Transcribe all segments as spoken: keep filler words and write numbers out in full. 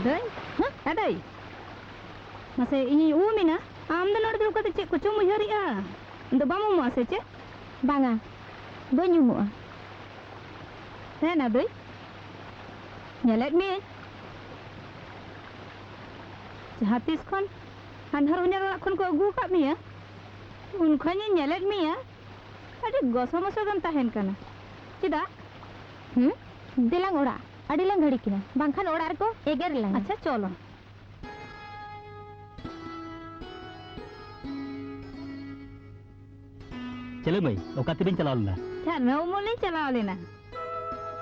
ᱫᱟᱹᱭ, ᱦᱮᱸ? ᱮ ᱫᱟᱹᱭ, ᱢᱟᱥᱮ, ᱤᱧᱤᱧ ᱩᱢ ᱮᱱᱟ, ᱟᱢ ᱫᱚ ᱱᱚᱰᱮ ᱫᱩᱲᱩᱵ ᱠᱟᱛᱮ ᱪᱮᱫ ᱠᱚᱪᱚᱢ ᱩᱭᱦᱟᱹᱨᱮᱜᱼᱟ? ᱟᱢ ᱫᱚ ᱵᱟᱢ ᱩᱢᱩᱜᱼᱟ ᱥᱮ ᱪᱮᱫ? ᱵᱟᱝᱟ, ᱵᱟᱹᱧ ᱩᱢᱩᱜᱼᱟ᱾ ᱦᱮᱸ ᱱᱟ ᱫᱟᱹᱭ, ᱧᱮᱞᱮᱫ ᱢᱤᱭᱟᱹᱧ᱾ ᱡᱟᱦᱟᱸ ᱛᱤᱥ ᱠᱷᱚᱱ ᱦᱟᱱᱦᱟᱨ ᱦᱚᱧᱦᱟᱨ ᱚᱲᱟᱜ ᱠᱷᱚᱱ ᱠᱚ ᱟᱹᱜᱩ ᱟᱠᱟᱫ ᱢᱮᱭᱟ, ᱩᱱ ᱠᱷᱚᱱᱤᱧ ᱧᱮᱞᱮᱫ ᱢᱮᱭᱟ, ᱟᱹᱰᱤ ᱜᱚᱥᱚ ᱢᱚᱥᱚ ᱜᱮᱢ ᱛᱟᱦᱮᱱ ᱠᱟᱱᱟ᱾ ᱪᱮᱫᱟᱜ? ᱦᱩᱸ? ᱫᱮᱞᱟᱝ ᱚᱲᱟᱜ, ᱟᱹᱰᱤ ᱞᱟᱝ ᱜᱷᱟᱹᱲᱤᱠ ᱮᱱᱟ, ᱵᱟᱝᱠᱷᱟᱱ ᱚᱲᱟᱜ ᱨᱮᱠᱚ ᱮᱜᱮᱨ ᱞᱟᱝᱟ᱾ ᱟᱪᱪᱷᱟ, ᱪᱚᱞᱚ᱾ ᱪᱮᱞᱮ ᱢᱟᱹᱭ, ᱚᱠᱟ ᱛᱮᱵᱤᱱ ᱪᱟᱞᱟᱣ ᱞᱮᱱᱟ? ᱡᱷᱟᱨᱱᱟ ᱩᱢᱩᱞ ᱞᱤᱧ ᱪᱟᱞᱟᱣ ᱞᱮᱱᱟ᱾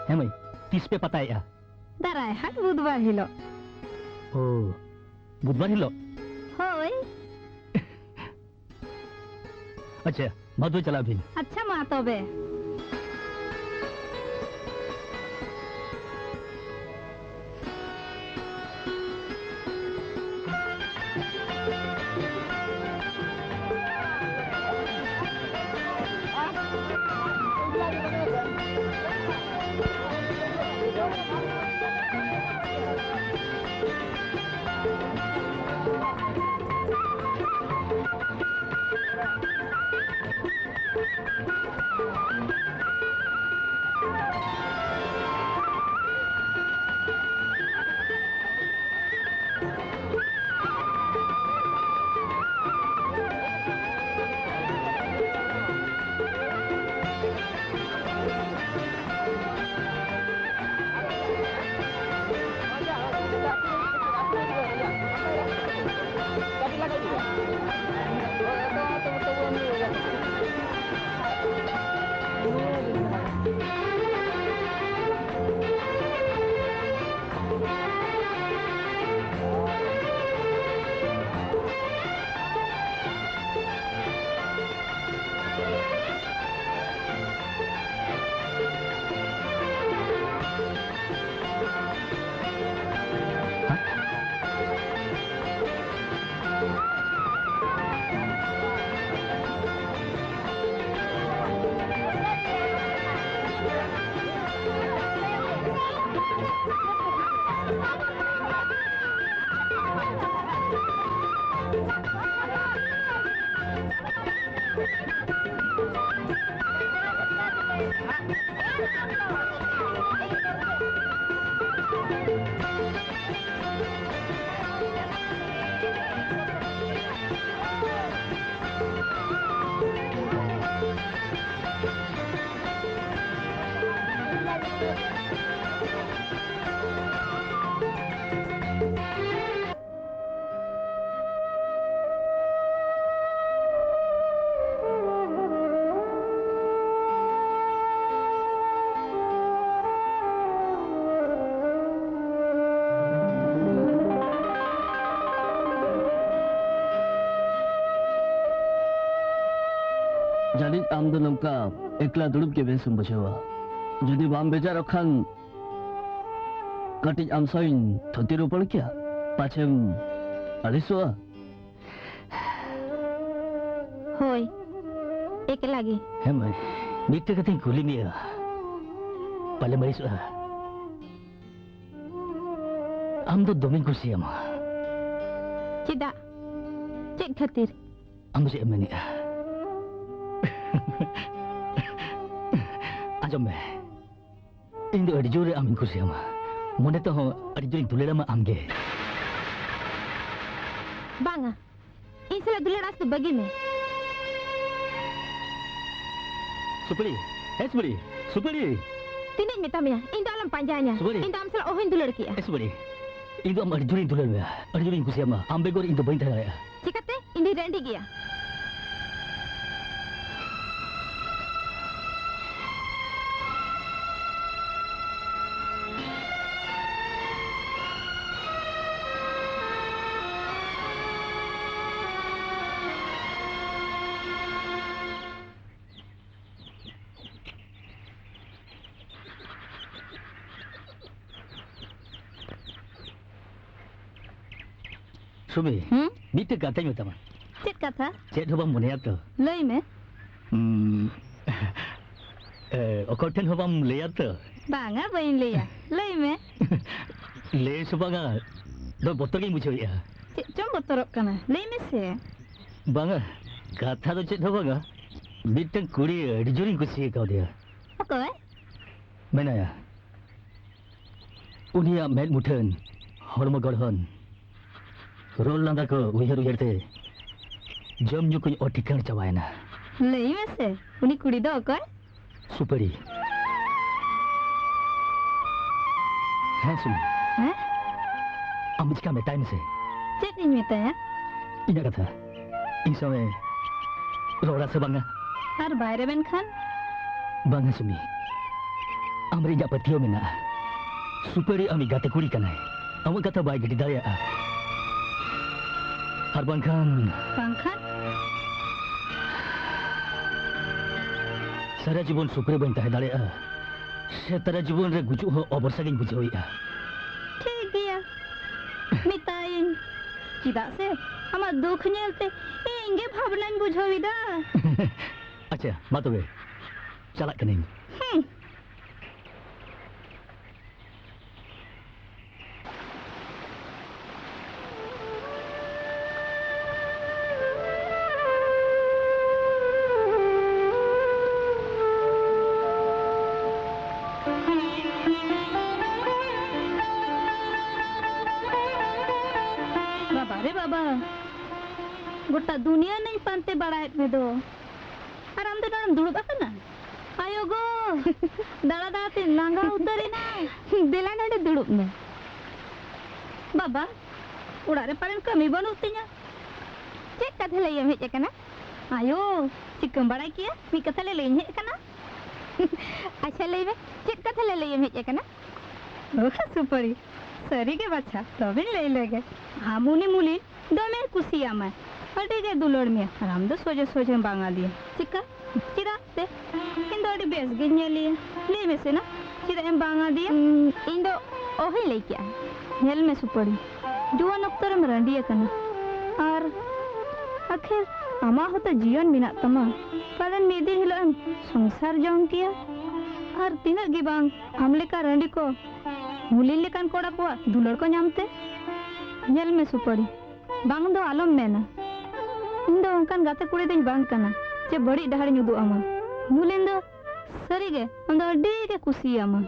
ᱦᱮᱸ ᱢᱟᱹᱭ, ᱛᱤᱥ ᱯᱮ ᱯᱟᱛᱟᱭᱮᱜᱼᱟ? ᱫᱟᱨᱟᱭ ᱦᱟᱴ ᱵᱩᱫᱷᱵᱟᱨ ᱦᱤᱞᱳᱜ᱾ ᱳ, ᱵᱩᱫᱷᱵᱟᱨ ᱦᱤᱞᱳᱜ? ᱦᱳᱭ᱾ ᱟᱪᱪᱷᱟ, ᱵᱷᱟᱫᱩ ᱪᱟᱞᱟᱜ ᱵᱤᱱ᱾ ᱟᱪᱪᱷᱟ ᱢᱟ ᱛᱚᱵᱮ᱾ ᱟᱢ ᱫᱚ ᱱᱚᱝᱠᱟ ᱮᱠᱞᱟ ᱫᱩᱲᱩᱵ ᱜᱮ ᱵᱮᱥᱮᱢ ᱵᱩᱡᱷᱟᱹᱣᱟ? ᱡᱩᱫᱤ ᱵᱟᱢ ᱵᱮᱡᱟᱨᱚᱜ ᱠᱷᱟᱱ, ᱠᱟᱹᱴᱤᱡ ᱟᱢ ᱥᱟᱶᱤᱧ ᱛᱷᱩᱛᱤ ᱨᱚᱯᱚᱲ ᱠᱮᱭᱟ, ᱯᱟᱪᱷᱮᱢ ᱟᱹᱲᱤᱥᱚᱜᱼᱟ᱾ ᱦᱳᱭ, ᱮᱠᱞᱟ ᱜᱮ᱾ ᱦᱮᱸ ᱢᱟᱹᱭ, ᱢᱤᱫᱴᱮᱡ ᱠᱟᱛᱷᱟᱧ ᱠᱩᱞᱤ ᱢᱮᱭᱟ, ᱯᱟᱞᱮᱢ ᱟᱹᱲᱤᱥᱚᱜᱼᱟ? ᱟᱢ ᱫᱚ ᱫᱚᱢᱮᱧ ᱠᱩᱥᱤᱭᱟᱢᱟ᱾ ᱪᱮᱫᱟᱜ? ᱪᱮᱫ ᱠᱷᱟᱹᱛᱤᱨ? ᱟᱢ ᱫᱚ ᱪᱮᱫ ᱮᱢ ᱢᱮᱱᱮᱜᱼᱟ? ᱟᱸᱡᱚᱢ ᱢᱮ, ᱤᱧ ᱫᱚ ᱟᱹᱰᱤ ᱡᱳᱨ ᱟᱢᱤᱧ ᱠᱩᱥᱤᱭᱟᱢᱟ, ᱢᱚᱱᱮ ᱛᱮᱦᱚᱸ ᱟᱹᱰᱤ ᱡᱳᱨᱤᱧ ᱫᱩᱞᱟᱹᱲᱟᱢᱟ ᱟᱢᱜᱮ᱾ ᱵᱟᱝᱟ, ᱤᱧ ᱥᱟᱞᱟᱜ ᱫᱩᱞᱟᱹᱲ ᱟᱸᱥ ᱫᱚ ᱵᱟᱹᱜᱤ ᱢᱮ᱾ ᱥᱩᱯᱟᱹᱲᱤ, ᱦᱮᱸ ᱥᱩᱯᱟᱹᱲᱤ, ᱥᱩᱯᱟᱹᱲᱤ᱾ ᱛᱤᱱᱟᱹᱜ ᱤᱧ ᱢᱮᱛᱟ ᱢᱮᱭᱟ, ᱤᱧ ᱫᱚ ᱟᱞᱚᱢ ᱯᱟᱸᱡᱟᱧᱟ᱾ ᱥᱩᱯᱟᱹᱲᱤ᱾ ᱤᱧ ᱫᱚ ᱟᱢ ᱥᱟᱞᱟᱜ ᱚᱦᱚᱧ ᱫᱩᱞᱟᱹᱲ ᱠᱮᱭᱟ᱾ ᱮ ᱥᱩᱯᱟᱹᱲᱤ, ᱤᱧ ᱫᱚ ᱟᱢ ᱟᱹᱰᱤ ᱡᱳᱨᱤᱧ ᱫᱩᱞᱟᱹᱲ ᱢᱮᱭᱟ, ᱟᱹᱰᱤ ᱡᱳᱨᱤᱧ ᱠᱩᱥᱤᱭᱟᱢᱟ, ᱟᱢ ᱵᱮᱜᱚᱨ ᱤᱧ ᱫᱚ ᱵᱟᱹᱧ ᱛᱟᱦᱮᱸ ᱫᱟᱲᱮᱭᱟᱜᱼᱟ᱾ ᱪᱤᱠᱟᱹᱛᱮ? ᱤᱧ ᱫᱩᱧ ᱨᱟᱺᱰᱤ ᱜᱮᱭᱟ᱾ ᱥᱩᱢᱤ, ᱦᱩᱸ? ᱢᱤᱫᱴᱮᱡ ᱠᱟᱛᱷᱟᱧ ᱢᱮᱛᱟᱢᱟ᱾ ᱪᱮᱫ ᱠᱟᱛᱷᱟ? ᱪᱮᱫ ᱦᱚᱸ ᱵᱟᱢ ᱢᱚᱱᱮᱭᱟ ᱛᱚ? ᱞᱟᱹᱭ ᱢᱮ᱾ ᱩᱸ, ᱮ, ᱚᱠᱚᱭ ᱴᱷᱮᱱ ᱦᱚᱸ ᱵᱟᱢ ᱞᱟᱹᱭᱟ ᱛᱚ? ᱵᱟᱝᱟ, ᱵᱟᱹᱧ ᱞᱟᱹᱭᱟ᱾ ᱞᱟᱹᱭ ᱢᱮ᱾ ᱞᱟᱹᱭ ᱥᱮ ᱵᱟᱝᱟ, ᱫᱚ ᱵᱚᱛᱚᱨ ᱜᱤᱧ ᱵᱩᱡᱷᱟᱹᱣᱮᱫᱼᱟ᱾ ᱪᱮᱫ ᱪᱚᱢ ᱵᱚᱛᱚᱨᱚᱜ ᱠᱟᱱᱟ? ᱞᱟᱹᱭ ᱢᱮᱥᱮ᱾ ᱵᱟᱝᱟ, ᱠᱟᱛᱷᱟ ᱫᱚ ᱪᱮᱫ ᱦᱚᱸ ᱵᱟᱝᱟ᱾ ᱢᱤᱫᱴᱟᱝ ᱠᱩᱲᱤ ᱟᱹᱰᱤ ᱡᱳᱨᱤᱧ ᱠᱩᱥᱤ ᱠᱟᱣᱫᱮᱭᱟ᱾ ᱚᱠᱚᱭ? ᱢᱮᱱᱟᱭᱟ᱾ ᱩᱱᱤᱭᱟᱜ ᱢᱮᱫ ᱢᱩᱴᱷᱟᱹᱱ, ᱦᱚᱲᱢᱚ ᱜᱚᱲᱦᱚᱱ, ᱨᱚᱲ ᱞᱟᱸᱫᱟ ᱠᱚ ᱩᱭᱦᱟᱹᱨ ᱩᱭᱦᱟᱹᱨ ᱛᱮ ᱡᱚᱢ ᱧᱩ ᱠᱚᱧ ᱚᱴᱷᱤᱠᱟᱹᱬ ᱪᱟᱵᱟᱭᱮᱱᱟ᱾ ᱞᱟᱹᱭ ᱢᱮᱥᱮ, ᱩᱱᱤ ᱠᱩᱲᱤ ᱫᱚ ᱚᱠᱚᱭ? ᱥᱩᱯᱟᱹᱲᱤ᱾ ᱦᱮᱸ, ᱥᱩᱢᱤ᱾ ᱦᱮᱸ? ᱟᱢ ᱪᱤᱠᱟ ᱢᱮᱛᱟᱭ ᱢᱮᱥᱮ᱾ ᱪᱮᱫ ᱤᱧ ᱢᱮᱛᱟᱭᱟ? ᱤᱧᱟᱹᱜ ᱠᱟᱛᱷᱟ᱾ ᱤᱧ ᱥᱟᱶᱮ ᱨᱚᱲᱟ ᱥᱮ ᱵᱟᱝᱟ? ᱟᱨ ᱵᱟᱭ ᱨᱮᱵᱮᱱ ᱠᱷᱟᱱ? ᱵᱟᱝᱟ ᱥᱩᱢᱤ, ᱟᱢᱨᱮ ᱤᱧᱟᱹᱜ ᱯᱟᱹᱛᱭᱟᱹᱣ ᱢᱮᱱᱟᱜᱼᱟ᱾ ᱥᱩᱯᱟᱹᱲᱤ ᱟᱢᱤᱡ ᱜᱟᱛᱮ ᱠᱩᱲᱤ ᱠᱟᱱᱟᱭ, ᱟᱢᱟᱜ ᱠᱟᱛᱷᱟ ᱵᱟᱭ ᱜᱤᱰᱤ ᱫᱟᱲᱮᱭᱟᱜᱼᱟ᱾ ᱟᱨ ᱵᱟᱝᱠᱷᱟᱱ ᱵᱟᱝᱠᱷᱟᱱ? ᱥᱟᱨᱟ ᱡᱤᱵᱚᱱ ᱥᱩᱠ ᱨᱮ ᱵᱟᱹᱧ ᱛᱟᱦᱮᱸ ᱫᱟᱲᱮᱭᱟᱜᱼᱟ, ᱥᱮ ᱛᱟᱨᱟ ᱡᱤᱵᱚᱱ ᱨᱮ ᱜᱩᱡᱩᱜ ᱦᱚᱸ ᱚᱵᱚᱨᱥᱟ ᱜᱤᱧ ᱵᱩᱡᱷᱟᱹᱣᱮᱫᱼᱟ᱾ ᱴᱷᱤᱠ ᱜᱮᱭᱟ, ᱢᱮᱛᱟᱭᱟᱹᱧ᱾ ᱪᱮᱫᱟᱜ ᱥᱮ ᱟᱢᱟᱜ ᱫᱩᱠ ᱧᱮᱞᱛᱮ ᱤᱧ ᱜᱮ ᱵᱷᱟᱵᱽᱱᱟᱧ ᱵᱩᱡᱷᱟᱹᱣ ᱮᱫᱟ᱾ ᱟᱪᱪᱷᱟ, ᱢᱟ ᱛᱚᱵᱮ, ᱪᱟᱞᱟᱜ ᱠᱟᱹᱱᱟᱹᱧ᱾ ᱦᱩᱸ᱾ ᱵᱟᱵᱟ ᱨᱮ ᱵᱟᱵᱟ, ᱜᱚᱴᱟ ᱫᱩᱱᱤᱭᱟᱹ ᱱᱟᱹᱧ ᱯᱟᱱᱛᱮ ᱵᱟᱲᱟᱭᱮᱫ ᱢᱮ ᱫᱚ, ᱟᱨ ᱟᱢ ᱫᱚ ᱱᱚᱰᱮᱢ ᱫᱩᱲᱩᱵ ᱟᱠᱟᱱᱟ? ᱟᱭᱳ ᱜᱳ, ᱫᱟᱬᱟ ᱫᱟᱬᱟ ᱛᱮᱧ ᱞᱟᱸᱜᱟ ᱩᱛᱟᱹᱨ ᱮᱱᱟ᱾ ᱫᱮᱞᱟ ᱱᱚᱰᱮ ᱫᱩᱲᱩᱵ ᱢᱮ᱾ ᱵᱟᱵᱟ, ᱚᱲᱟᱜ ᱨᱮ ᱯᱟᱞᱮᱱ ᱠᱟᱹᱢᱤ ᱵᱟᱹᱱᱩᱜ ᱛᱤᱧᱟ᱾ ᱪᱮᱫ ᱠᱟᱛᱷᱟ ᱞᱟᱹᱭᱮᱢ ᱦᱮᱡ ᱟᱠᱟᱱᱟ? ᱟᱭᱳ, ᱪᱤᱠᱟᱹᱢ ᱵᱟᱲᱟᱭ ᱠᱮᱭᱟ? ᱢᱤᱫ ᱠᱟᱛᱷᱟ ᱞᱟᱹᱭ ᱞᱟᱹᱭᱤᱧ ᱦᱮᱡ ᱟᱠᱟᱱᱟ᱾ ᱟᱪᱪᱷᱟ, ᱞᱟᱹᱭ ᱢᱮ, ᱪᱮᱫ ᱠᱟᱛᱷᱟ ᱞᱟᱹᱭ ᱞᱟᱹᱭᱮᱢ ᱦᱮᱡ ᱟᱠᱟᱱᱟ? ᱳᱦ, ᱥᱩᱯᱟᱹᱨᱤ, ᱥᱟᱹᱨᱤ ᱜᱮ ᱵᱟᱪᱷᱟ, ᱛᱚᱵᱮᱧ ᱞᱟᱹᱭ ᱞᱮᱜᱮ᱾ ᱟᱢ ᱩᱱᱤ ᱢᱩᱞᱤ ᱫᱚᱢᱮ ᱠᱩᱥᱤᱭᱟᱢᱟᱭ, ᱟᱹᱰᱤ ᱜᱮ ᱫᱩᱞᱟᱹᱲ ᱢᱮᱭᱟ, ᱟᱨ ᱟᱢ ᱫᱚ ᱥᱚᱡᱷᱮ ᱥᱚᱡᱷᱮᱢ ᱵᱟᱝ ᱟᱫᱮᱭᱟ᱾ ᱪᱤᱠᱟ? ᱪᱮᱫᱟᱜ ᱛᱮ? ᱤᱧ ᱫᱚ ᱟᱹᱰᱤ ᱵᱮᱥ ᱜᱤᱧ ᱧᱮᱞᱮᱭᱟ᱾ ᱞᱟᱹᱭ ᱢᱮᱥᱮ ᱱᱟ, ᱪᱮᱫᱟᱜ ᱮᱢ ᱵᱟᱝ ᱟᱫᱮᱭᱟ? ᱩᱸ, ᱤᱧ ᱫᱚ ᱚᱦᱚᱧ ᱞᱟᱹᱭ ᱠᱮᱜᱼᱟ᱾ ᱧᱮᱞ ᱢᱮ ᱥᱩᱯᱟᱹᱲᱤ, ᱡᱩᱣᱟᱹᱱ ᱚᱠᱛᱚ ᱨᱮᱢ ᱨᱟᱺᱰᱤ ᱟᱠᱟᱱᱟ, ᱟᱨ ᱟᱠᱷᱤᱨ ᱟᱢᱟᱜ ᱦᱚᱸᱛᱚ ᱡᱤᱭᱚᱱ ᱢᱮᱱᱟᱜ ᱛᱟᱢᱟ᱾ ᱯᱟᱞᱮᱱ ᱢᱤᱫ ᱫᱤᱱ ᱦᱤᱞᱳᱜ ᱮᱢ ᱥᱚᱝᱥᱟᱨ ᱡᱚᱝ ᱠᱮᱭᱟ᱾ ᱟᱨ ᱛᱤᱱᱟᱹᱜ ᱜᱮ ᱵᱟᱝ ᱟᱢ ᱞᱮᱠᱟ ᱨᱟᱺᱰᱤ ᱠᱚ ᱢᱩᱞᱤᱱ ᱞᱮᱠᱟᱱ ᱠᱚᱲᱟ ᱠᱚᱣᱟᱜ ᱫᱩᱞᱟᱹᱲ ᱠᱚ ᱧᱟᱢ ᱛᱮ᱾ ᱧᱮᱞ ᱢᱮ ᱥᱩᱯᱟᱹᱲᱤ, ᱵᱟᱝ ᱫᱚ ᱟᱞᱚᱢ ᱢᱮᱱᱟ, ᱤᱧ ᱫᱚ ᱚᱱᱠᱟᱱ ᱜᱟᱛᱮ ᱠᱩᱲᱤ ᱫᱚᱧ ᱵᱟᱝ ᱠᱟᱱᱟ ᱡᱮ ᱵᱟᱹᱲᱤᱡ ᱰᱟᱦᱟᱨᱤᱧ ᱩᱫᱩᱜ ᱟᱢᱟ᱾ ᱢᱩᱞᱤᱱ ᱫᱚ ᱥᱟᱹᱨᱤ ᱜᱮ ᱟᱢ ᱫᱚ ᱟᱹᱰᱤ ᱜᱮ ᱠᱩᱥᱤᱭᱟᱢᱟ᱾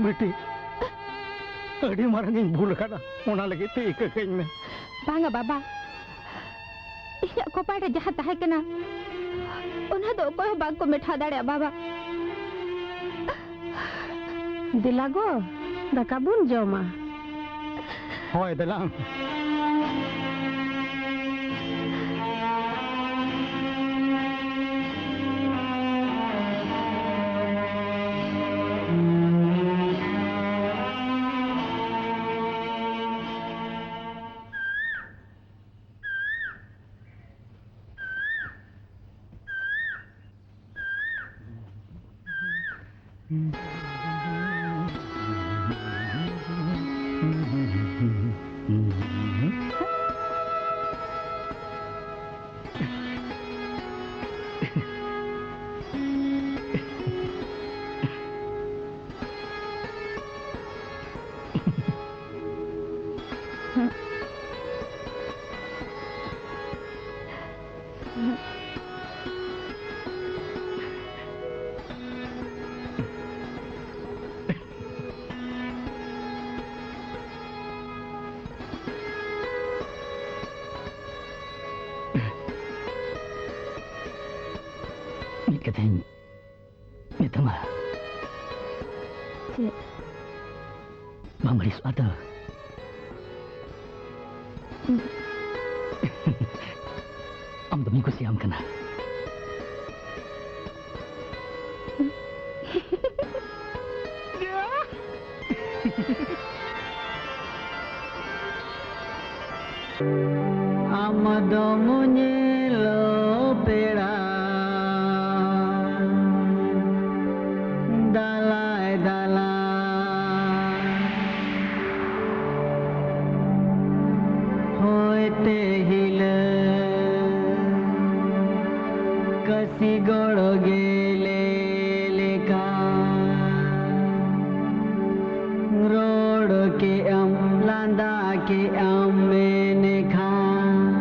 ᱵᱤᱴᱤ, ᱟᱹᱰᱤ ᱢᱟᱨᱟᱝ ᱤᱧ ᱵᱷᱩᱞ ᱟᱠᱟᱫᱟ, ᱚᱱᱟ ᱞᱟᱹᱜᱤᱫ ᱛᱮ ᱤᱠᱟᱹ ᱠᱟᱹᱧ ᱢᱮ᱾ ᱵᱟᱝᱟ ᱵᱟᱵᱟ, ᱤᱧᱟᱹᱜ ᱠᱚᱯᱟᱲ ᱨᱮ ᱡᱟᱦᱟᱸ ᱛᱟᱦᱮᱸ ᱠᱟᱱᱟ, ᱚᱱᱟ ᱫᱚ ᱚᱠᱚᱭ ᱦᱚᱸ ᱵᱟᱝ ᱠᱚ ᱢᱮᱴᱷᱟᱣ ᱫᱟᱲᱮᱭᱟᱜᱼᱟ ᱵᱟᱵᱟ᱾ ᱫᱮᱞᱟ ᱜᱚ, ᱫᱟᱠᱟ ᱵᱚᱱ ᱡᱚᱢᱟ᱾ ᱦᱳᱭ, ᱫᱮᱞᱟ᱾ ᱠᱟᱛᱷᱟᱧ ᱢᱮᱛᱟᱢᱟ᱾ ᱪᱮᱫ? ᱵᱟᱢ ᱟᱹᱲᱤᱥᱚᱜᱼᱟ ᱛᱚ? ᱟᱢ ᱫᱚᱢᱮᱧ ᱠᱩᱥᱤᱭᱟᱢ ᱠᱟᱱᱟ᱾ ᱟᱢ ᱫᱚᱢ ᱧᱮᱞᱚᱜ ᱯᱮᱲᱟ ᱫᱟᱞᱟᱭ ᱫᱟᱞᱟᱭ, ᱦᱚᱭᱛᱮ ᱦᱤᱞᱟᱹ ᱠᱟᱹᱥᱤ ᱜᱚᱲ ᱜᱮᱞᱮ ᱞᱮᱠᱟ᱾ ᱨᱚᱲ ᱠᱮᱜ ᱟᱢ, ᱞᱟᱸᱫᱟ ᱠᱮᱜ ᱟᱢ, ᱢᱮᱱᱠᱷᱟᱱ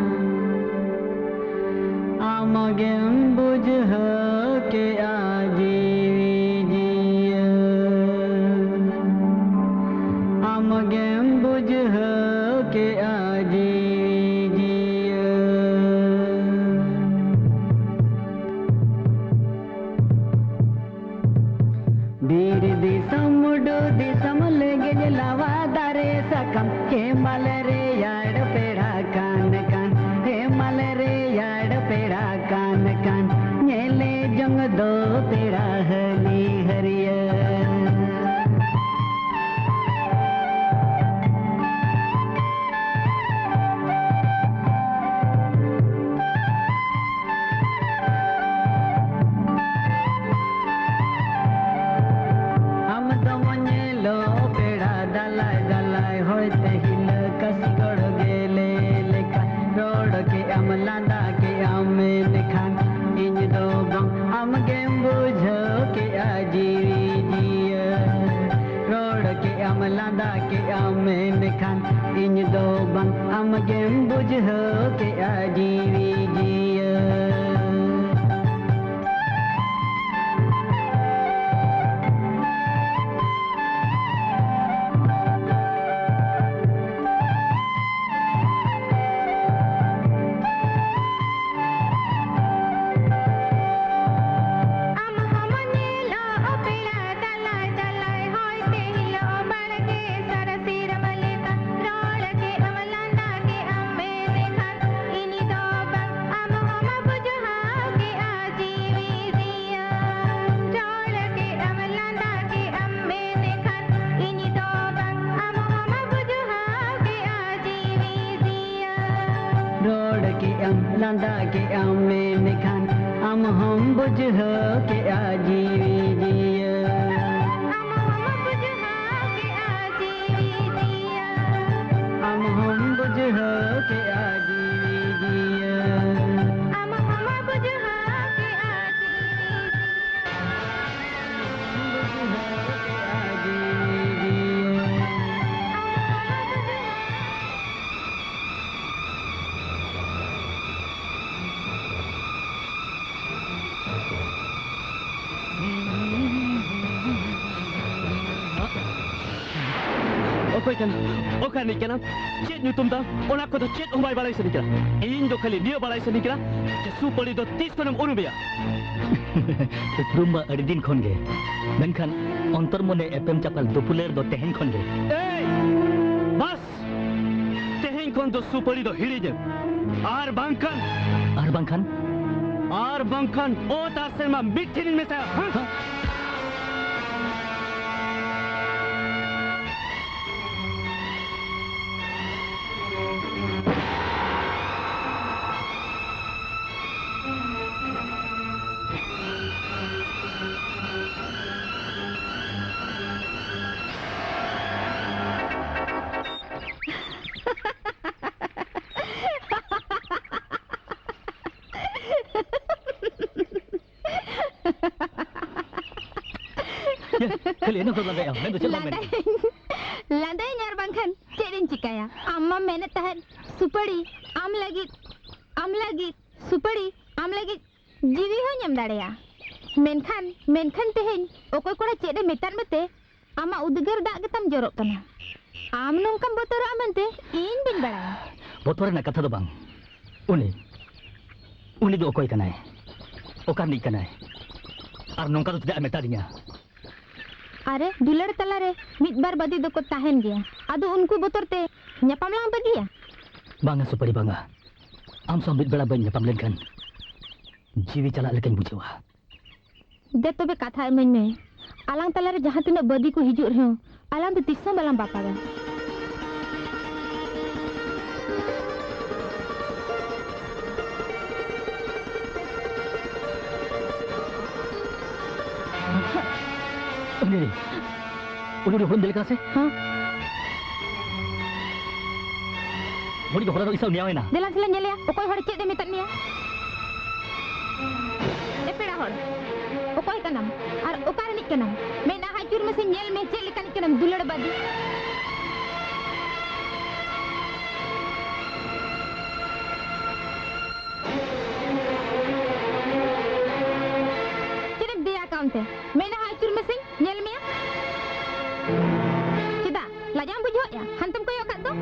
ᱟᱢ ᱜᱮᱢ ᱵᱩᱡᱷᱟᱹᱣ ᱠᱮᱜᱼᱟ ᱡᱤᱣᱤ ᱡᱤᱭᱟᱹ᱾ ᱟᱢ ᱜᱮᱢ ᱵᱩᱡᱷᱟᱹᱣ ᱠᱮᱜᱼᱟ ᱡᱤᱣᱤ ᱡᱤᱭᱟᱹ᱾ ᱵᱤᱨ ᱫᱤᱥᱚᱢ, ᱢᱩᱰᱩ ᱫᱤᱥᱚᱢ, ᱞᱮᱸᱜᱮᱡ ᱞᱟᱣᱟ ᱫᱟᱨᱮ ᱥᱟᱠᱟᱢ, ᱦᱮᱢᱟᱞ ᱨᱮᱭᱟᱲ ᱯᱮᱲᱟ ᱠᱟᱱ ᱠᱟᱱ, ᱦᱮᱢᱟᱞ ᱨᱮᱭᱟᱲ ᱯᱮᱲᱟ ᱠᱟᱱ ᱠᱟᱱ, ᱧᱮᱞᱮ ᱡᱚᱝ ᱫᱚ ᱯᱮᱲᱟ ᱦᱟᱹᱞᱤ ᱦᱟᱹᱨᱭᱟᱹᱲ᱾ ᱟᱢ ᱫᱚᱢ ᱧᱮᱞᱚᱜ ᱯᱮᱲᱟ ᱫᱟᱞᱟᱭ ᱫᱟᱞᱟᱭ, ᱦᱚᱭᱛᱮ ᱦᱤᱞᱟᱹ ᱠᱟᱹᱥᱤ ᱜᱚᱲ ᱜᱮᱞᱮ ᱞᱮᱠᱟ᱾ ᱨᱚᱲ ᱠᱮᱜ ᱟᱢ, ᱞᱟᱸᱫᱟ ᱠᱮᱜ ᱟᱢ, ᱢᱮᱱᱠᱷᱟᱱ ᱤᱧ ᱫᱚ ᱵᱟᱝ, ᱟᱢ ᱜᱮᱢ ᱵᱩᱡᱷᱟᱹᱣ ᱠᱮᱜᱼᱟ ᱡᱤᱣᱤ ᱡᱤᱭᱟᱹ᱾ ᱨᱚᱲ ᱠᱮᱜ ᱟᱢ, ᱞᱟᱸᱫᱟ ᱠᱮᱜ ᱟᱢ, ᱢᱮᱱᱠᱷᱟᱱ ᱤᱧ ᱫᱚ ᱵᱟᱝ, ᱟᱢ ᱜᱮᱢ ᱵᱩᱡᱷᱟᱹᱣ ᱠᱮᱜᱼᱟ ᱡᱤᱣᱤ ᱡᱤᱭᱟᱹ᱾ ᱞᱟᱸᱫᱟ ᱠᱮᱜᱼᱟᱢ ᱢᱮᱱᱠᱷᱟᱱ ᱟᱢ ᱦᱚᱢ ᱵᱩᱡᱷᱟᱹᱣ ᱠᱮᱜᱼᱟ ᱡᱤᱣᱤ ᱡᱤᱭᱟᱹ᱾ ᱟᱢ ᱦᱚᱢ ᱵᱩᱡᱷᱟᱹᱣ ᱠᱮᱜᱼᱟ ᱡᱤᱣᱤ ᱡᱤᱭᱟᱹ᱾ ᱟᱢ ᱦᱚᱢ ᱵᱩᱡᱷᱟᱹᱣ ᱠᱮᱜᱼᱟ ᱡᱤᱣᱤ ᱡᱤᱭᱟᱹ᱾ ᱟᱢ ᱦᱚᱢ ᱵᱩᱡᱷᱟᱹᱣ ᱠᱮᱜᱼᱟ ᱡᱤᱣᱤ ᱡᱤᱭᱟᱹ᱾ ᱚᱠᱚᱭ ᱠᱟᱱᱟ? ᱚᱠᱟ ᱨᱤᱱᱤᱡ ᱠᱟᱱᱟᱢ? ᱪᱮᱫ ᱧᱩᱛᱩᱢ ᱛᱟᱢ? ᱚᱱᱟ ᱠᱚᱫᱚ ᱪᱮᱫ ᱦᱚᱸ ᱵᱟᱭ ᱵᱟᱲᱟᱭ ᱥᱟᱱᱟᱧ ᱠᱟᱱᱟ᱾ ᱤᱧ ᱫᱚ ᱠᱷᱟᱹᱞᱤ ᱱᱤᱭᱟᱹ ᱵᱟᱲᱟᱭ ᱥᱟᱱᱟᱧ ᱠᱟᱱᱟ ᱡᱮ ᱥᱩᱯᱟᱹᱲᱤ ᱫᱚ ᱛᱤᱥ ᱠᱷᱚᱱᱮᱢ ᱩᱨᱩᱢᱮᱭᱟ? ᱩᱯᱨᱩᱢ ᱢᱟ ᱟᱹᱰᱤ ᱫᱤᱱ ᱠᱷᱚᱱ ᱜᱮ, ᱢᱮᱱᱠᱷᱟᱱ ᱚᱱᱛᱚᱨ ᱢᱚᱱᱮ ᱮᱯᱮᱢ ᱪᱟᱯᱟᱞ ᱫᱩᱯᱩᱞᱟᱹᱨ ᱫᱚ ᱛᱮᱦᱮᱧ ᱠᱷᱚᱱ ᱜᱮ᱾ ᱮᱭ! ᱵᱟᱥ! ᱛᱮᱦᱮᱧ ᱠᱷᱚᱱ ᱫᱚ ᱥᱩᱯᱟᱹᱲᱤ ᱫᱚ ᱦᱤᱲᱤᱧᱮᱢ᱾ ᱟᱨ ᱵᱟᱝᱠᱷᱟᱱ ᱟᱨ ᱵᱟᱝᱠᱷᱟᱱ? ᱟᱨ ᱵᱟᱝᱠᱷᱟᱱ ᱚᱛ ᱟᱨ ᱥᱮᱨᱢᱟ ᱢᱤᱫ ᱴᱷᱮᱱᱤᱧ ᱢᱮᱥᱟᱭᱟ᱾ ᱦᱮᱸ? ᱦᱮᱸ? ᱭᱟ, ᱠᱷᱟᱹᱞᱤ ᱤᱱᱟᱹ ᱠᱚ ᱞᱟᱸᱫᱟᱭᱟ, ᱢᱮᱱ ᱫᱚ ᱪᱮᱫ ᱵᱟᱢ ᱢᱮᱱ? ᱞᱟᱸᱫᱟᱭᱟᱹᱧ, ᱞᱟᱸᱫᱟᱭᱟᱹᱧ ᱟᱨ ᱵᱟᱝᱠᱷᱟᱱ ᱪᱮᱫ ᱤᱧ ᱪᱤᱠᱟᱹᱭᱟ? ᱟᱢ ᱢᱟᱢ ᱢᱮᱱᱮᱫ ᱛᱟᱦᱮᱸᱫ ᱥᱩᱯᱟᱹᱲᱤ ᱟᱢ ᱞᱟᱹᱜᱤᱫ, ᱟᱢ ᱞᱟᱹᱜᱤᱫ ᱥᱩᱯᱟᱹᱲᱤ ᱟᱢ ᱞᱟᱹᱜᱤᱫ ᱡᱤᱣᱤ ᱦᱚᱸᱧ ᱮᱢ ᱫᱟᱲᱮᱭᱟᱜᱼᱟ᱾ ᱢᱮᱱᱠᱷᱟᱱ, ᱢᱮᱱᱠᱷᱟᱱ ᱛᱮᱦᱮᱧ ᱚᱠᱚᱭ ᱠᱚᱲᱟ ᱪᱮᱫ ᱮ ᱢᱮᱛᱟᱫ ᱢᱮᱛᱮ ᱟᱢᱟᱜ ᱩᱫᱽᱜᱟᱹᱨ ᱫᱟᱜ ᱜᱮᱛᱟᱢ ᱡᱚᱨᱚᱜ ᱠᱟᱱᱟ᱾ ᱟᱢ ᱱᱚᱝᱠᱟᱢ ᱵᱚᱛᱚᱨᱚᱜᱼᱟ ᱢᱮᱱᱛᱮ ᱤᱧ ᱵᱟᱹᱧ ᱵᱟᱲᱟᱭᱟ᱾ ᱵᱚᱛᱚᱨ ᱨᱮᱱᱟᱜ ᱠᱟᱛᱷᱟ ᱫᱚ ᱵᱟᱝ᱾ ᱩᱱᱤ, ᱩᱱᱤ ᱫᱚ ᱚᱠᱚᱭ ᱠᱟᱱᱟᱭ? ᱚᱠᱟ ᱨᱤᱱᱤᱡ ᱠᱟᱱᱟᱭ? ᱟᱨ ᱱᱚᱝᱠᱟ ᱫᱚ ᱪᱮᱫᱟᱜ ᱮ ᱢᱮᱛᱟᱫᱤᱧᱟ? ᱟᱨᱮ, ᱫᱩᱞᱟᱹᱲ ᱛᱟᱞᱟᱨᱮ ᱢᱤᱫ ᱵᱟᱨ ᱵᱟᱹᱫᱤ ᱫᱚᱠᱚ ᱛᱟᱦᱮᱱ ᱜᱮᱭᱟ᱾ ᱟᱫᱚ ᱩᱱᱠᱩ ᱵᱚᱛᱚᱨ ᱛᱮ ᱧᱟᱯᱟᱢ ᱞᱟᱝ ᱵᱟᱹᱜᱤᱭᱟ? ᱵᱟᱝᱟ ᱥᱩᱯᱟᱹᱲᱤ, ᱵᱟᱝᱟ᱾ ᱟᱢ ᱥᱟᱶ ᱢᱤᱫ ᱵᱮᱲᱟ ᱵᱟᱹᱧ ᱧᱟᱯᱟᱢ ᱞᱮᱱᱠᱷᱟᱱ ᱡᱤᱣᱤ ᱪᱟᱞᱟᱜ ᱞᱮᱠᱟᱧ ᱵᱩᱡᱷᱟᱹᱣᱟ᱾ ᱫᱮ ᱛᱚᱵᱮ ᱠᱟᱛᱷᱟ ᱤᱢᱟᱹᱧ ᱢᱮ, ᱟᱞᱟᱝ ᱛᱟᱞᱟᱨᱮ ᱡᱟᱦᱟᱸ ᱛᱤᱱᱟᱹᱜ ᱵᱟᱹᱫᱤ ᱠᱚ ᱦᱤᱡᱩᱜ ᱨᱮᱦᱚᱸ ᱟᱞᱟᱝ ᱫᱚ ᱛᱤᱥ ᱦᱚᱸ ᱵᱟᱞᱟᱝ ᱵᱟᱯᱟᱜᱟ᱾ ᱩᱱᱤ ᱩᱱᱤ ᱩᱱᱤ ᱦᱚᱲᱮᱢ ᱧᱮᱞ ᱠᱟᱱᱟ ᱥᱮ? ᱦᱮᱸ᱾ ᱩᱱᱤ ᱫᱚ ᱦᱚᱞᱟ ᱱᱚᱜ ᱤᱧ ᱥᱟᱶ ᱱᱮᱭᱟᱣ ᱮᱱᱟ᱾ ᱫᱮᱞᱟ ᱥᱮᱞᱟᱧ ᱧᱮᱞᱮᱭᱟ, ᱚᱠᱚᱭ ᱦᱚᱲ ᱪᱮᱫ ᱮ ᱢᱮᱛᱟᱫ ᱢᱮᱭᱟ? ᱮ ᱯᱮᱲᱟ ᱦᱚᱲ, ᱚᱠᱚᱭ ᱠᱟᱱᱟᱢ ᱟᱨ ᱚᱠᱟ ᱨᱤᱱᱤᱡ ᱠᱟᱱᱟᱢ? ᱢᱮᱫ ᱦᱟᱸ ᱟᱹᱪᱩᱨ ᱢᱮᱥᱮ, ᱧᱮᱞ ᱢᱮ ᱪᱮᱫ ᱞᱮᱠᱟᱱᱤᱡ ᱠᱟᱱᱟᱢ, ᱫᱩᱞᱟᱹᱲ ᱵᱟᱹᱫᱤ᱾ ᱪᱮᱫ ᱮᱢ ᱫᱮᱭᱟ ᱟᱠᱟᱱ ᱛᱮ? ᱢᱮᱫ ᱦᱟᱸ ᱟᱹᱪᱩᱨ ᱢᱮᱥᱮ, ᱧᱮᱞ ᱢᱮᱭᱟ᱾ ᱪᱮᱫᱟᱜ ᱞᱟᱡᱟᱣ ᱮᱢ ᱵᱩᱡᱷᱟᱹᱣᱮᱫᱼᱟ? ᱦᱟᱱᱛᱮᱢ ᱠᱚᱭᱚᱜ ᱟᱠᱟᱫ ᱫᱚ᱾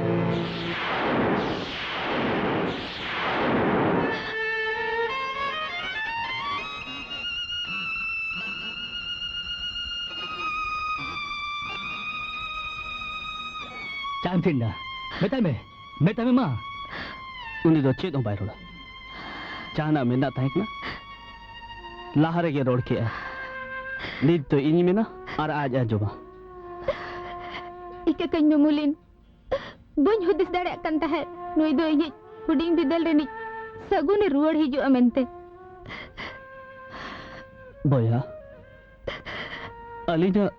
ᱪᱮᱫ ᱮᱢ ᱛᱷᱤᱨ ᱮᱱᱟ? ᱢᱮᱛᱟᱭ ᱢᱮ, ᱢᱮᱛᱟᱭ ᱢᱮ ᱢᱟ᱾ ᱩᱱᱤ ᱫᱚ ᱪᱮᱫ ᱦᱚᱸ ᱵᱟᱭ ᱨᱚᱲᱟ᱾ ᱡᱟᱦᱟᱱᱟᱜ ᱢᱮᱱᱟᱜ ᱛᱟᱦᱮᱸ ᱠᱟᱱᱟ, ᱞᱟᱦᱟ ᱨᱮᱜᱮ ᱨᱚᱲ ᱠᱮᱜᱼᱟ᱾ ᱱᱤᱛ ᱫᱚ ᱤᱧᱤᱧ ᱢᱮᱱᱟ ᱟᱨ ᱟᱡ ᱟᱸᱡᱚᱢᱟ᱾ ᱤᱠᱟᱹ ᱠᱟᱹᱧ ᱢᱮ ᱢᱩᱞᱤᱱ, ᱵᱟᱹᱧ ᱦᱩᱫᱤᱥ ᱫᱟᱲᱮᱭᱟᱜ ᱠᱟᱱ ᱛᱟᱦᱮᱸᱫ ᱱᱩᱭ ᱫᱚ ᱤᱧᱤᱡ ᱦᱩᱰᱤᱧ ᱵᱤᱫᱟᱹᱞ ᱨᱤᱱᱤᱡ ᱥᱟᱹᱜᱩᱱᱮ ᱨᱩᱣᱟᱹᱲ ᱦᱤᱡᱩᱜᱼᱟ ᱢᱮᱱᱛᱮ᱾ ᱵᱚᱭᱦᱟ, ᱟᱹᱞᱤᱧᱟᱜ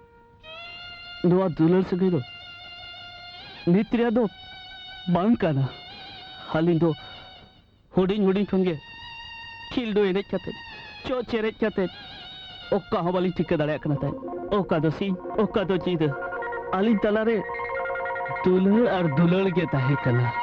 ᱱᱚᱣᱟ ᱫᱩᱞᱟᱹᱲ ᱥᱟᱹᱜᱟᱹᱭ ᱫᱚ ᱱᱤᱛ ᱨᱮᱭᱟᱜ ᱫᱚ ᱵᱟᱝ ᱠᱟᱱᱟ᱾ ᱟᱹᱞᱤᱧ ᱫᱚ ᱦᱩᱰᱤᱧ ᱦᱩᱰᱤᱧ ᱠᱷᱚᱱ ᱜᱮ ᱠᱷᱤᱞᱰᱩ ᱮᱱᱮᱡ ᱠᱟᱛᱮ, ᱪᱚ ᱪᱮᱨᱮᱡ ᱠᱟᱛᱮ, ᱚᱠᱟ ᱦᱚᱸ ᱵᱟᱹᱞᱤᱧ ᱴᱷᱤᱠᱟᱹ ᱫᱟᱲᱮᱭᱟᱜ ᱠᱟᱱᱟ ᱛᱟᱦᱮᱸᱫ, ᱚᱠᱟ ᱫᱚ ᱥᱤᱧ, ᱚᱠᱟ ᱫᱚ ᱧᱤᱫᱟᱹ᱾ ᱟᱹᱞᱤᱧ ᱛᱟᱞᱟᱨᱮ ᱫᱩᱞᱟᱹᱲ ᱟᱨ ᱫᱩᱞᱟᱹᱲ ᱜᱮ ᱛᱟᱦᱮᱸ ᱠᱟᱱᱟ᱾